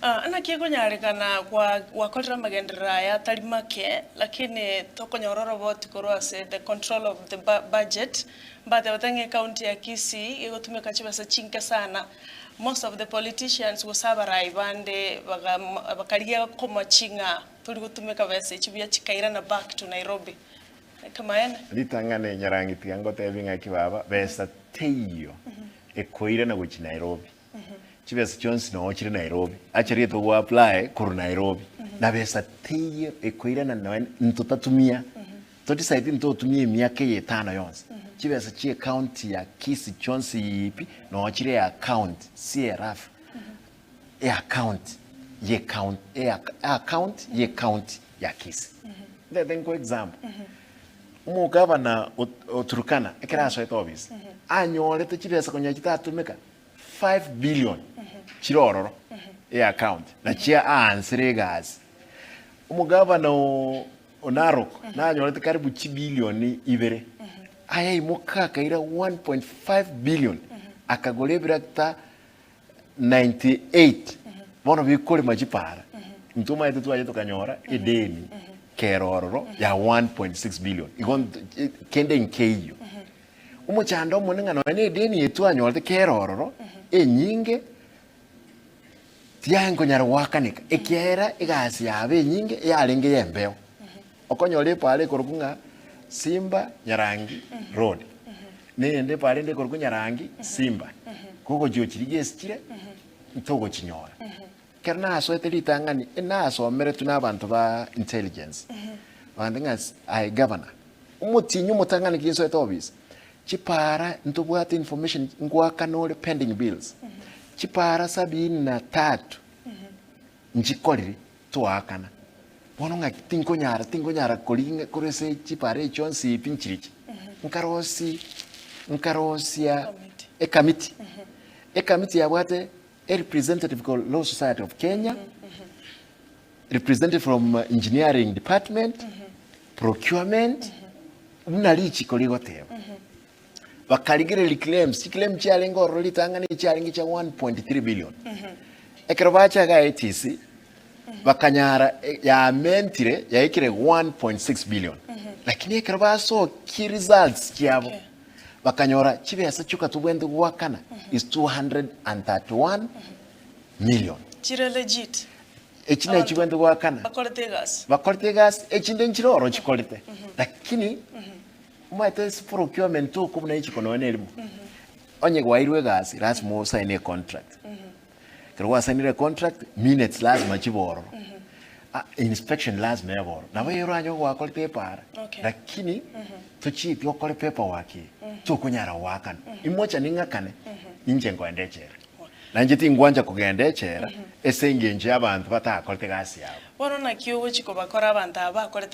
Ah, naki ekonyarekana gwa gwakorire amagenderero aya atari make, lakini tokonyora oroboti korwa ase the control of the bu budget, mbatebete ng'a ecounty ya Kisii egotumeka chibesa chinke sana, most of the politicians gose abarai bande baga bakarigia komochi ng'a tori gotumeka besa echi buya chikairana back to Nairobi. Ekemaene. Ritang'ani Nyarangi tiga ngotebi ng'aki baba, besa teiyo ekoirana gochia Nairobi. Chibesa chionsi noo chire Nairobi. Acha rieta ogo apply korwa Nairobi. Na besa teiyo ekoirana noe ntotatumia. To decide ntotumia emiaka eye etano yonsi. Chibesa chie ecounty ya Kisii chionsi pi noo chire account CRF e account ye county e account ye county ya Kisii. Ntete nkoe example. Omogavana o o Turkana ekero asoete ofisi, anyorete chibesa konya chitatumeka 5 billion chire ororo e account nachio aansire egasi. Omogavana o o Narok nanyorete karibu chibilioni ibere, ayaimoka akaira 1.5 billion akagora ebirakita 98 bono bikorema chipara intwe omanyete twacha tokanyora edeni kera ororo ya 1.6 billion igo nt- kende nkeiyo omochando omone ng'a nonya na edeni eye twanyorete kera ororo enyinge tiankonyara goakaneka ekiagera egasi yabo enyinge yarenge ya embeo Okonyora epaara ekorokwa ng'a Simba Nyarangi Road, na eyende epaara ende ekorokwa Nyarangi Simba, kogochia ochirigie ase chire, ntogochinyora. Ekero nasoete ritang'ani, enasomeretwe na abanto ba intelligence, bagantebia ng'a aye gavana, omotienyi omotang'ani kinsoete office, chipaara ntobwate information ngoakana ore pending bills, chipaara sabini na tatu nchikorire Twaakana. Bono ng'aki tinkonyara, tinkonyara koringa korwa ase chipara echi chionsi pi nchiriche. Nkarosi, nkarosia ekamiti. Ekamiti yabwate a representative called Law Society of Kenya, representative from engineering department, procurement, buna richiko rigoteba. Bakarigereria claims, chiclaim chiarenge ororo ritang'ani chiarenge chia 1.3 billion. Ekero bacha iga ATC, bakanyara eh, yamentire yaikire 1.6 billion. Lakini ekero basokie results chiabo, Okay. bakanyora chibesa chioka tobwenerete goakana is 231 million. Chire legit. Echi nachi chibwenerete goakana. Bakorete egasi. Bakorete egasi, echinde nchire ororo chikorete. Lakini Omanyete ase procurement oko buna richiko nonya na erimo, onye gwairwe egasi lasima osaine econtract. Ekero gwasainire econtract, minutes lasima chibe ororo, ah inspection lasima ebe ororo. Nabo eye oranyore gwakorete epaara, Okay. lakini tochieti okore paperwork eye, tokonyara goakana. Imocha ning'akane, inche nkoenda echela. Na inche tingwancha kogenda echela ase engencho ya abanto batakorete egasi yabo. Bono naki ogochia kobakora abanto aba bakorete.